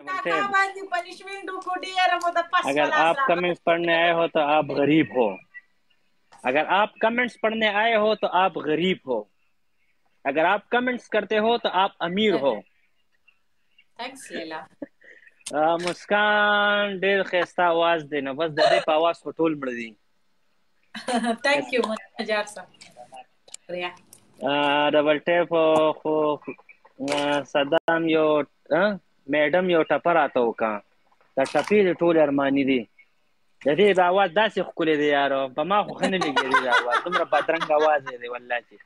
کاکا باندې پنشمنټ وکړو، ډیره موده پس. اگر آپ کمنٹس پڑھنے آئے ہو تو آپ غریب ہو، اگر آپ کمنٹس پڑھنے آئے ہو تو آپ غریب ہو، اگر آپ کمنٹس کرتے ہو تو آپ امیر ہو۔ Thanks لیلا۔ مسکان ډیر ښایسته اواز دی، نو بس د دې په اواز خو ټول مړه دي۔ Thank you منجار صاحب، شکریہ۔ ډبل ټیپ خو صدام یو میډم یو ټپه راته وکړه۔ دا ټپې د ټول ارماني دي۔ د دې د اواز داسې ښکلی دی یارو، په ما خو ښه نه لګېږي دا اواز، دومره بدرنګ اواز یې دی والله چې۔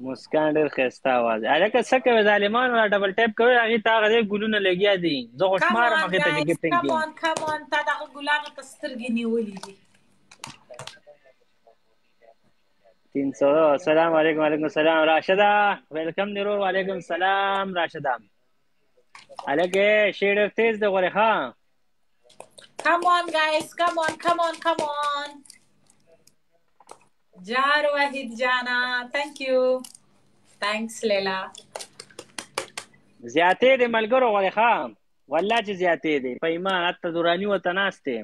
مسکان ډېر ښایسته اواز۔ هلکه څه کوې ظالمانو؟ دا ډبل ټیپ کوي، هغې ته هغه دی ګلونه لګیا دي، زه خو شمارم هغې ته چې ګفټ کم آن، کم آن، تا دغه ګلانو ته سترګې نیولې دي۔ 300۔ السلام علیکم۔ وعلیکم السلام راشده، ویلکم دی ورور۔ وعلیکم السلام راشده۔ هلکه شی ډېر تیز دی غورې ښه۔ Come on guys, come on, come on, come on. جار وحید جانا، thank you. Thanks لیلا۔ زیاتې دی ملګرو غورې ښه، والله چې زیاتې دی په ایمان، حتی دراني ورته ناست دی۔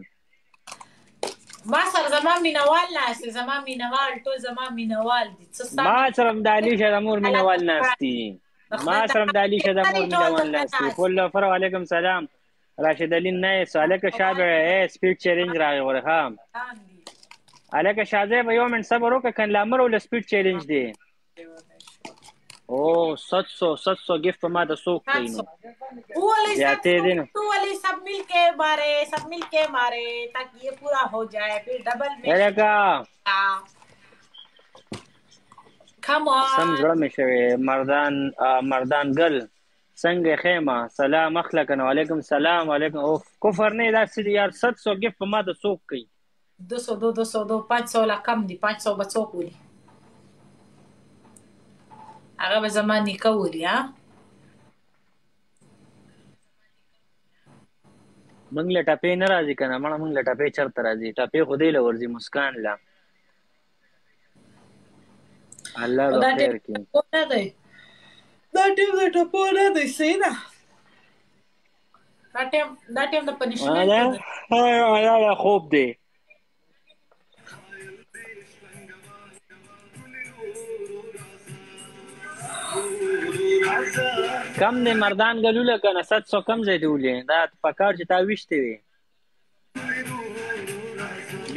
ما سره زما مینوال ناست دي، زما مینوال ټول زما مینوال دي۔ څه ستا ما سره هم د علي شه د مور مینوال ناست دي، ما سره هم د علي شه د مور مینوال ناست دي۔ فل افر۔ وعلیکم سلام راشد علي۔ نایس هلکه شابه۔ ای سپیډ چیلنج راغی غورې ښه۔ هلکه شاه به یو منټ صبر وکړه که لامر ول سپیډ چیلنج دی۔ او 700، 700 گفت په ما د څوک کوي نو زیاتې دي نو۔ ولې سب مل کے مارے، سب مل کے مارے تاکہ یہ پورا ہو جائے، پھر ڈبل میں۔ هلکه کم آن۔ سم زړه مې شوی۔ مردان، مردان ګل څنګه خیمه؟ سلام اخله کنه۔ وعلیکم سلام۔ وعلیکم۔ او کفر نه داسې دی یار، 700 گفت په ما د څوک کوي؟ 202، 202، 500 لا کم دي، 500 به څوک ولي؟ هغه به زما نیکه ولي۔ ها موږ له ټپې نه راځي که نه مړه، موږ له ټپې چېرته راځي؟ ټپې خو دې له ورځي مسکان له۔ الله به خیر کړي۔ نه دی دا ټیم د ټپو نه دی، صحیح ده۔ دا ټیم، دا ټیم د پنشمنټ دی۔ دا خوب دی۔ کم دی مردان ګلوله که نه، 700 کم ځای دی ولې دا پکار چې تا ویشتی وي۔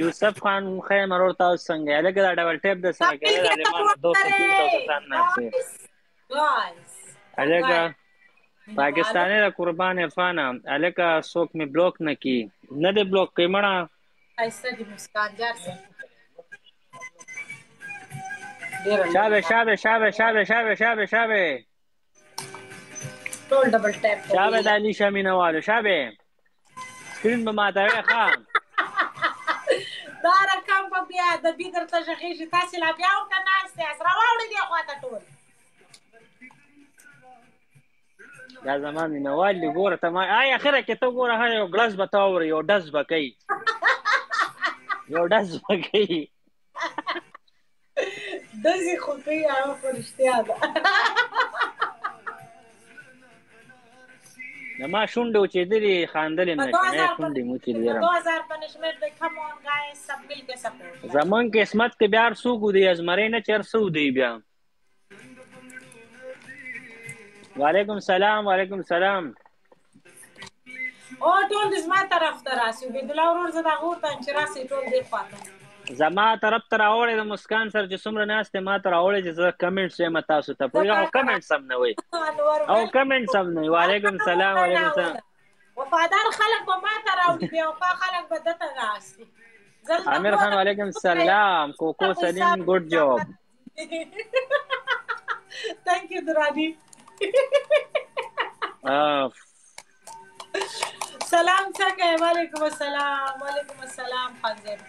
یوسف خان خیر مرور، تاسو څنګه یې؟ لکه دا ډبل ټیپ د سره کوي، دا 200 300 کسان ناست دي۔ هلکه پاکستاني د قربان عرفانه، هلکه څوک مې بلاک نه کی، نه دی بلاک کوي مړه۔ ښایسته دي مسکان جار صاحب۔ شابه شابه شابه شابه شابه شابه شابه۔ ټول ډبل ټیپ۔ شابه د علي شاه مینهوالو شابه، سکرین به ماتوې ښه۔ دا رقم به بیا د بی درته ږغېږي، تاسې لا بیا ورته ناست یاست، راواوړئ دې خواته ټول۔ دا زما مینهوال دي، ګوره ته ما آی اخره کې ته ګوره، هر یو ګړز به تا اوري، یو ډز به کوي، یو ډز به کوي۔ ډزې خو کوي، هغه خو رښتیا ده۔ ما شونډې وچېدلې، خاندلې نه شم، شونډې مې وچېدلې یاره۔ 2000 پنشمنټ دی۔ کم آن ګایز، سب مل کے سپورټ۔ زمونږ قسمت کې بیا هر څوک دی، ازمری نه چې هر څه دی بیا۔ وعلیکم سلام، وعلیکم سلام۔ او ټول دې زما طرف ته راسي۔ عبیدالله ورور، زه دا غورته یم چې راسئ ټول دې خوا ته۔ زما طرف ته راوړی د مسکان سره چې څومره ناست دی، ما ته راوړی چې زه کمنټس وایم تاسو ته، پوهېږې؟ او کمنټس هم نه وایي، او کمنټس هم نه وایي۔ وعلیکم سلام، وعلیکم سلام۔ وفادار خلک به ما ته راوړي، بې وفا خلک به ده ته راسي۔ امیر خان وعلیکم سلام۔ کوکو سلیم ګډ جاب۔ Thank you درانی۔ سلام، څنګه یې؟ وعلیکم السلام، وعلیکم السلام خان صاحب۔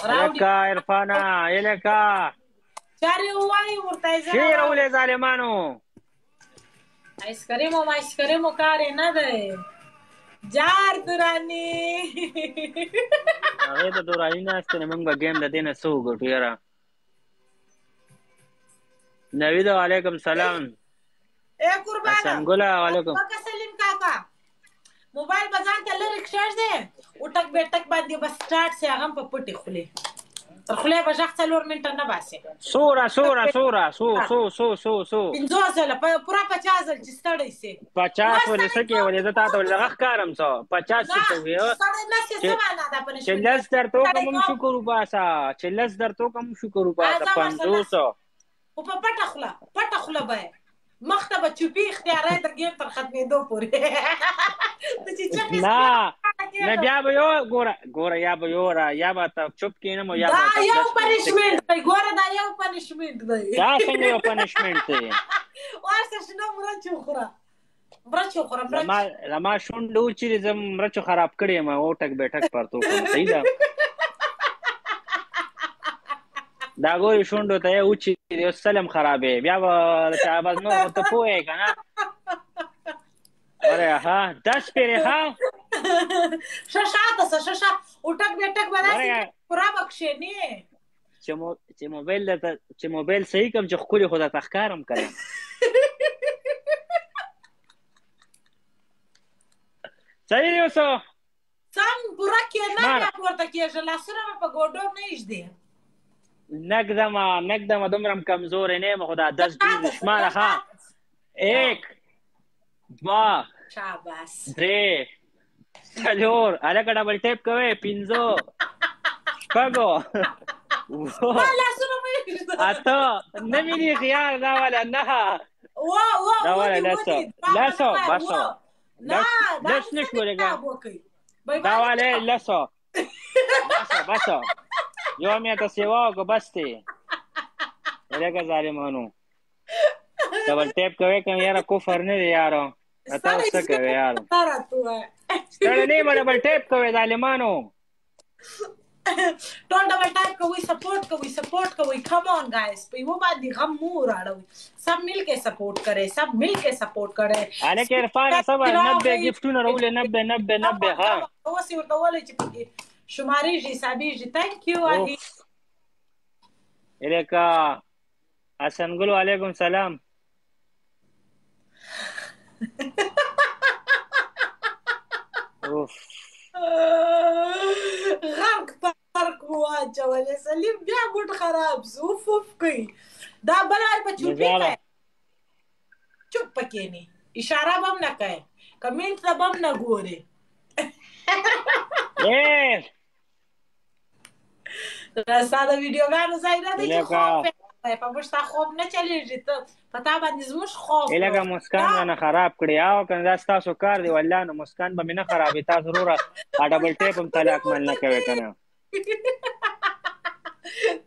الکه عرفانه، الکه چارې ووایي ورته یې۔ شعر ولې ظالمانو؟ آیسکریم او آیسکریم کار یې نه دی۔ جار درانی۔ هغې ته درانی ناست دی، موږ به ګیم د دې نه څه وګټو یاره؟ نوید وعلیکم سلام. اے قربانه، حسن ګله وعلیکم. وکه سلیم کاکا، موبایل به ځان ته لرې کښېږدې او ټک به ټک باندې به سټارټ سي، هغه هم په پټې خولې، تر خولې به غږ 4 منټه نه باسې. سوره سوره سوره سو سو سو سو سو 50 ځله، پوره 50 ځل چې ستړی سي. 50 ولې څه کې؟ ولې زه تاته ولې غږ ښکارم؟ څه 50 څه ته وې؟ ستړی نه سي، څه معنا ده چې پنشمنټ؟ لس درته وکړم هم شکر وباسه، چې لس درته وکړم هم شکر وباسه. ځه ورسره. 50. خو په پټه خوله، پټه خوله به یې، مخ ته به چوپي اختیاري د ګیم تر ختمېدو پورې. ته چې چغې نه نه، بیا به یو ګوره ګوره، یا به یو را یا به ته چوپ کینم او یا دا به یو پنشمنټ دی، ګوره دا یو پنشمنټ دی. دا څنګه یو پنشمنټ دی؟ ورسه شنه مرچ وخوره، مرچ وخوره، مرچ. زما شونډه وچیرې، زه مرچو خراب کړی یم او ټک بیټک پرتو کوم. صحیح ده، دا ګورې شونډو ته یې وچې دي، اوس سلم خرابې بیا به چا بس. نو خو ته پوه یې که نه؟ اره ها، 10 پیرې ها. ښه شاته شه، ښه شه، او ټک بیټک به داسې پوره به کښېنې. چې موبایل درته، چې موبایل صحیح کم چې ښکلي خو درته ښکارم که نه؟ صحیح دی اوس؟ سم پوره کښېنه. شماره. بیا پورته کېږه، لاسونه به په ګوډو نه ایږدې. نږدمه نږدمه، دومره هم کمزوری نه یم، خو دا 10 ډېر دي. شماره ښه، 1، 2، شاباس. 3، 4، هلکه ډبل ټیپ کوې، 5، 6، 7، ما لاسونه مې ایږده. 8، نه مې دي خیال، دا والا 9، وا وا دا والا ودي 10. ودي 10، بس. نه. 10 نشو لګا. دا والا 10، بس بس، یو مې ته سیوا وکړه، بس دی. لکه ظالمانو ډبل ټیپ کوې که یاره؟ کفر نه دی یارو، ته اوس څه کوې یارو؟ ستړی نه یم، ډبل ټیپ کوې ظالمانو. ټول ډبل ټاپ کوي، سپورټ کوي، سپورټ کوي. کم آن ګایز، په یو باندې غم مو راړوي. سب مل کے سپورټ کرے، سب مل کے سپورټ کرے. هلکه عرفان صبر، 90 ګفټونه راولې، 90 90 90 ها. اوس یې ورته وویل چې پکې شمارېږي، حسابېږي. ثانک یو اهي. لکه حسن ګل وعلیکم سلام. اوف. غرق پرق مو واچولې سلیم، بیا موډ خراب سو. اوف اوف کوي دا، بل وار به چوپي نظاره. کوي، چوپ پکې اشاره به هم نه کوي، کمنټ ته به هم نه ګوري. اے. ستا د ویډیوګانو ځای نه دی چې لکه- خوب پرې په موږ ستا خوب نه چلېږي، ته په تا باندې زموږ خوب. لکه مسکان رانه خراب کړی او کنه؟ دا ستاسو کار دی والله. نو مسکان به مې نه خرابې تاسو وروره، ډبل ټیپ هم طلاق مل نه کوي کنه.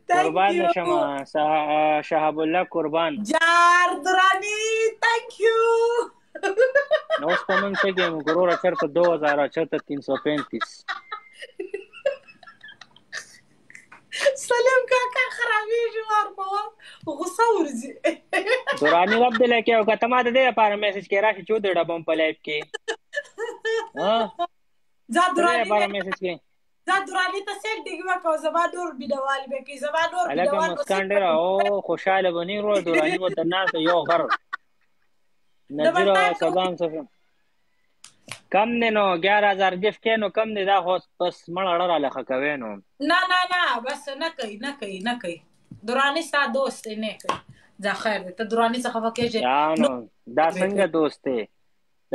قربان نشم، شهاب الله قربان. جار درانی، ثانک یو. نو اوس په موږ څه ګیم وروره؟ چېرته 2000، چېرته 335. سلام کاکا خرابېږي وار په وار، غوسه ورځي. درانی رب دې لکه او که ته ما د دې لپاره میسج کې راشي چې ودې ډبم په لایف کې ها؟ ځه د دې درانی لپاره میسج کې. ځه درانی ته سیل ډیګ وکړه، زما نور مینوال به کوي، زما نور هلکه مینوال به. مسکان ډېره او خوشحاله به نه وروره، درانی ورته ناست یو غر نذیر. سلام څه کم دی نو؟ 11,000 ګفټ کې نو کم دی دا خو بس مړه اړه راله ښه کوې نو. نه نه نه، بس نه کوي، نه کوي، نه کوي. درانی ستا دوست دی، نه کوي. ځه خیر دی، ته درانی څخه خفه کېږې؟ یا نو دا څنګه دوست دی؟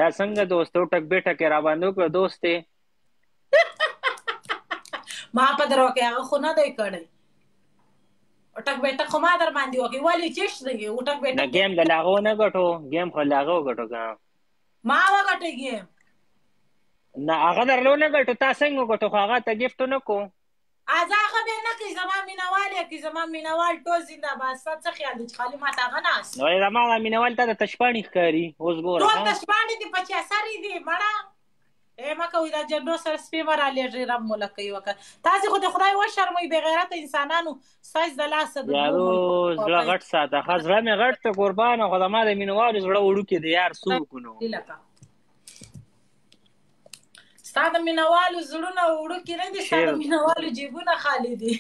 دا څنګه دوست دی؟ ټک بیټک یې راباندې وکړه، دوست دی. ما په درو کې هغه خو نه دی کړی. ټک بیټک خو ما در باندې وکړي، ولې چش دی او ټک نه بیټک؟ ګیم د لاغو نه ګټو، ګیم خو لاغو ګټو که ما وګټه ګیم. نه، هغه درلو نه ګټو، تا څنګه وګټو؟ خو هغه ته ګفټ نه کو. ازه هغه بیا نه کوي، زما مینوال یې کوي. زما مینوال ټول زنده باد. ستا څه خیال دی چې خالي ما ته هغه ناست؟ نو زما دا مینوال ته د تشپاڼې ښکاري اوس ګوره. ټول ها. تشپاڼې دي، په چا سرې دي مړه. ای مه کوئ، دا جنډو سره سپی مه رالېږئ، رب مو لکوي وکړه. تاسې خو د خدای وشرمئ، بې غیرته انسانانو، ستاسې د لاسه د دوو یارو ملکونو زړه غټ ساته. ښه، زړه مې غټ ته قربان، خو زما د مینوالو زړه وړوکی دی یار، څه وکړو نو؟ لکه ستا د مینوالو زړونه وړوکي نه دي، ستا د مینوالو جیبونه خالي دي.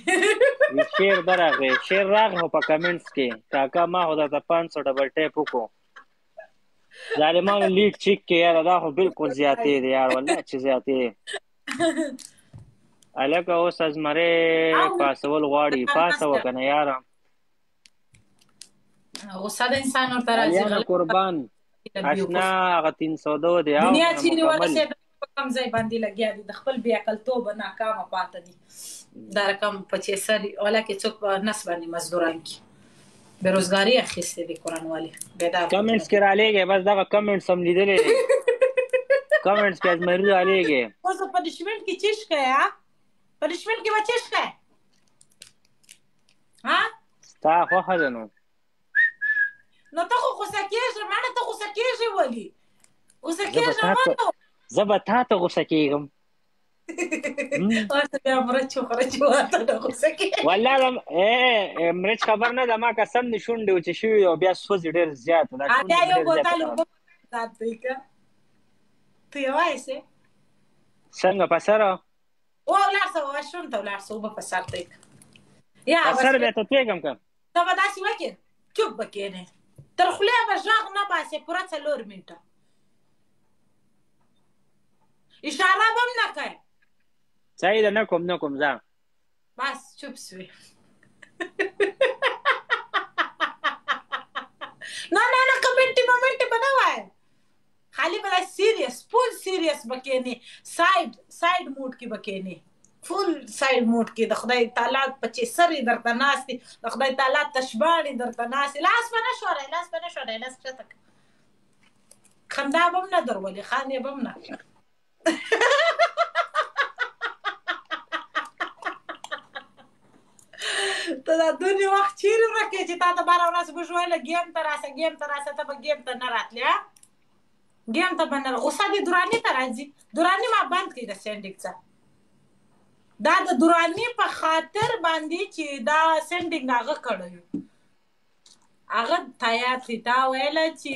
شعر درغی، شعر راغی خو په کمنټس کې کاکا ما خو درته 500 ډبل ټیپ وکړو. ظالمانو لیډ چیک کې یاره، دا خو بالکل زیاتې دی یار، والله چې زیاتې. الکه اوس ازمرې پاسول غواړي، پاسوه که نه یاره. غصه د انسان ورته راځي. قربان اشنا هغه 302 دی. دنیا چیرې ورسېده، په کوم ځای باندې لګیا دي، د خپل بې عقلتوب ناکامه پاته دي. دا رقم په چې سر ولا کې څوک په نس باندې مزدوران کی بیروزګاری اخیستې دي. قرآن والي بیدار کمنټس کې رالیږي، بس دغه کمنټس هم لیدلې دي. کمنټس کې ازمري رالیږي. اوس پنشمنټ کې چیش کوي؟ ها، پنشمنټ کې به چیش کوي؟ ها، ستا خوښه ده نو. نو ته خو غوسه کېږې مړه، ته غوسه کېږې ولي؟ غوسه کېږه مه نو. زه به تا ته غوسه کېږم. ورته بیا مرچ وخوره چې ورته نه غوسه کېږې. والله مرچ خبر نه ده، ما قسم دې شونډې وچې شوي او بیا سوځي ډېر زیات. دا بیا یو بوتل اوبه ځان دی که ته یې وایې څنګه په سر او ولاړ شه، واشروم ته ولاړ شه، اوبه په سر دی یا په سر بیا ته تویږم که ته به داسې وکړې، چوپ به کښېنې، تر خولې به غږ نه باسې پوره 4 منټه، اشاره به هم نه کوې. صحیح ده، نه کوم، نه کوم، ځه بس چوپ سوې. نه نه نه، کمنټي ممنټي به نه وایم، خالي به سیریس، فول سیریس به کښېنې، سایډ سایډ موډ کې به کښېنې، فول سایډ موډ کې. د خدای تعالی په چې سرې درته ناست دي، د خدای تعالی تشباڼې درته ناست دي. لاس به نه ښورئ، لاس به نه ښورئ، لاس کښته کړه. خندا به هم نه درولې، خاندې به هم نه. ته دا دونې وخت چېرې ورک یې چې تا ته باره ورځ موږ ویله ګیم ته راسه، ګیم ته راسه، ته به ګیم ته نه راتلې؟ ها، ګیم ته به نه. غوسه دې دراني ته راځي. دراني ما بند کړي د سینډینګ څخه، دا د دراني په خاطر باندې چې دا سینډینګ هغه کړی، هغه تیار شي. تا ویله چې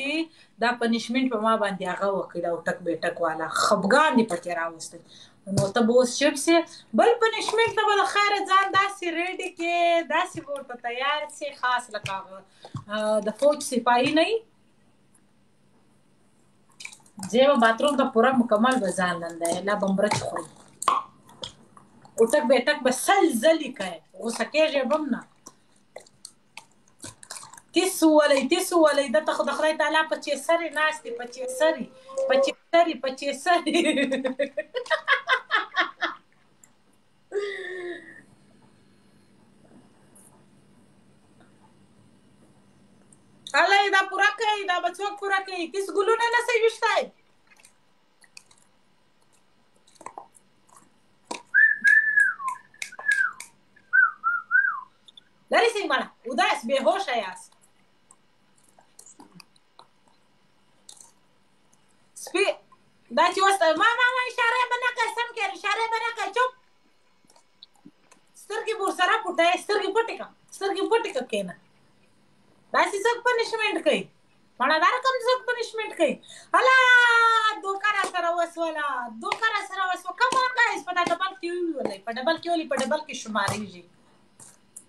دا پنشمنټ په ما باندې هغه وکړي، او ټک بیټک والا خفګان دې پکې راوستل، نو ته به اوس چپ سې. بل پنشمنټ ته به د خیره ځان داسې ریډي کې، داسې به ورته تیار سې، خاص لکه هغه د فوج سپاهي نه وي. زه به باتروم ته پوره مکمل به ځان لنده، لا به مرچ خورم، او ټک بیټک به 100 ځلې کوې، غوسه کېږې به هم نه. تیس وولئ، تیس وولئ. دته خو د خدای تعالی په چې سرې ناست دي، په چې سرې، په چې سرې، په چې سرې. هلئ دا پوره کړئ، دا به څوک پوره کوي؟ تیس ګلونه نه سئ ویشتی. لرې سئ مړه، اوداس بېهوشه یاست. سپي دا چې اوس ما ما ما اشاره به نه کوې، سم کړه، اشاره به نه کوې، چوپ. سترګې به ورسره پټوې، سترګې پټې کړه، سترګې پټې کړه، کښېنه. داسې څوک پنشمنټ کوي؟ مړه دا رقم څوک پنشمنټ کوي؟ هله دوکه را سره وسوله، دوکه را سره وسوه. کم آن ګایز، په دا ډبل کې وولئ، په ډبل کې ولئ، په ډبل کې شمارېږي.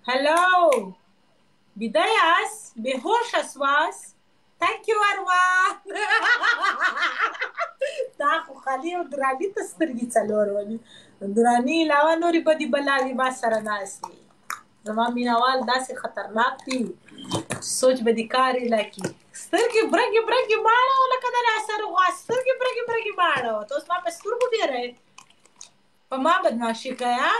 هلو، بیده یاست، بېهوشه سواست؟ ثانک یو اروان. دا خو خالي او دراني ته سترګې 4 ولي، دراني علاوه نورې بدې بلاوې ما سره ناستې. زما مینوال داسې خطرناک دي، سوچ به دې کار ایله کړي. سترګې برګې برګې ماړه لکه د ناصر غوا، سترګې برګې برګې ماړه. ته اوس ما په سترګو ډېری، په ما بدماشي کوې؟ ها،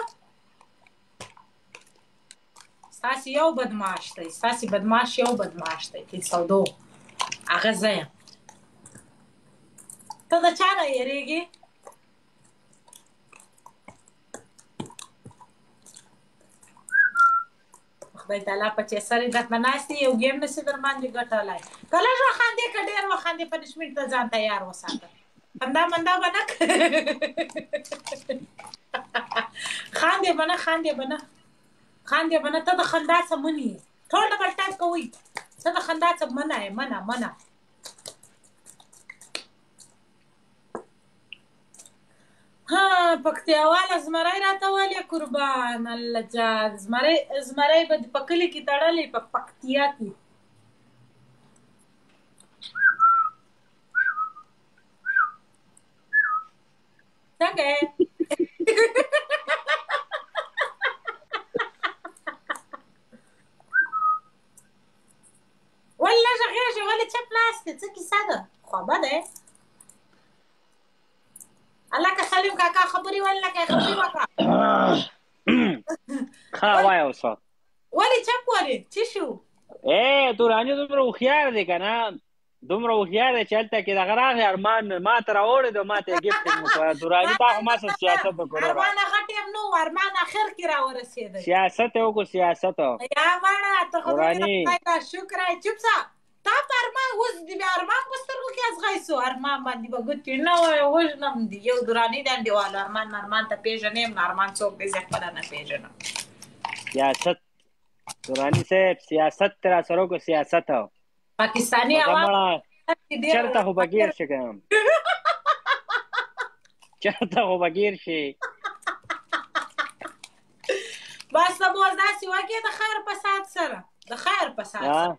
ستاسې یو بدماش دی، ستاسې بدماش یو بدماش دی، 302 هغه زه یم. ته د چا نه یېرېږې؟ خدای تعالی په چې سرې درته ناست دی، یو ګیم نشي در باندې ګټلی. که لږ وخاندې که ډېر وخاندې، پنشمنټ ته ځان تیار وساته. خندا مندا به نه خاندې، به نه خاندې، به نه خاندې، به نه. ته د خندا څه منې، ټول ډبل ټاپ کوئ. ته د خندا څه منع یې، منع منع. ها پکتیاواله زمری راته ولې قربان الله جان، زمری زمری به په کلي کې تړلی په پکتیا کې. څنګه یې؟ ولې نه غږېږې؟ ولې چپ ناست یې؟ څه کیسه ده؟ خوابه دی. هلکه سلیم کاکا خبرې ولې نه کوې؟ خبرې وکړه. ښه وایه اوس. ولې چپ ولې؟ څه شو؟ ای دراني دومره هوښیار دی که نه، دومره هوښیار دی چې هلته کې دغه راغی ارمان ما ته راوړېدو، ما ته یې ګفټ وکړ. دراني تا خو ما سره سیاست وکړو. ارمان هغه ټایم نه و، ارمان اخر کې راورسېدی. سیاست یې وکړو، سیاست. یا مړه ته خو دومره شکر یې. چوپ شه. تا په ارمان اوس دې بیا ارمان په سترګو کې ازغی سو. ارمان باندې به ګوتې نه وای وژنم دي. یو دراني د انډیوال ارمان ارمان ته پېژنې یم، ارمان څوک دی زه خپله نه پېژنم. سیاست دراني صاحب سیاست تر سره وکړو، سیاست. پاکستاني عوام چرته خو به ګیر شي که چرته خو به ګیر شي. بس ته به اوس داسې وکړې د خیر په سات سره، د خیر په سات سره.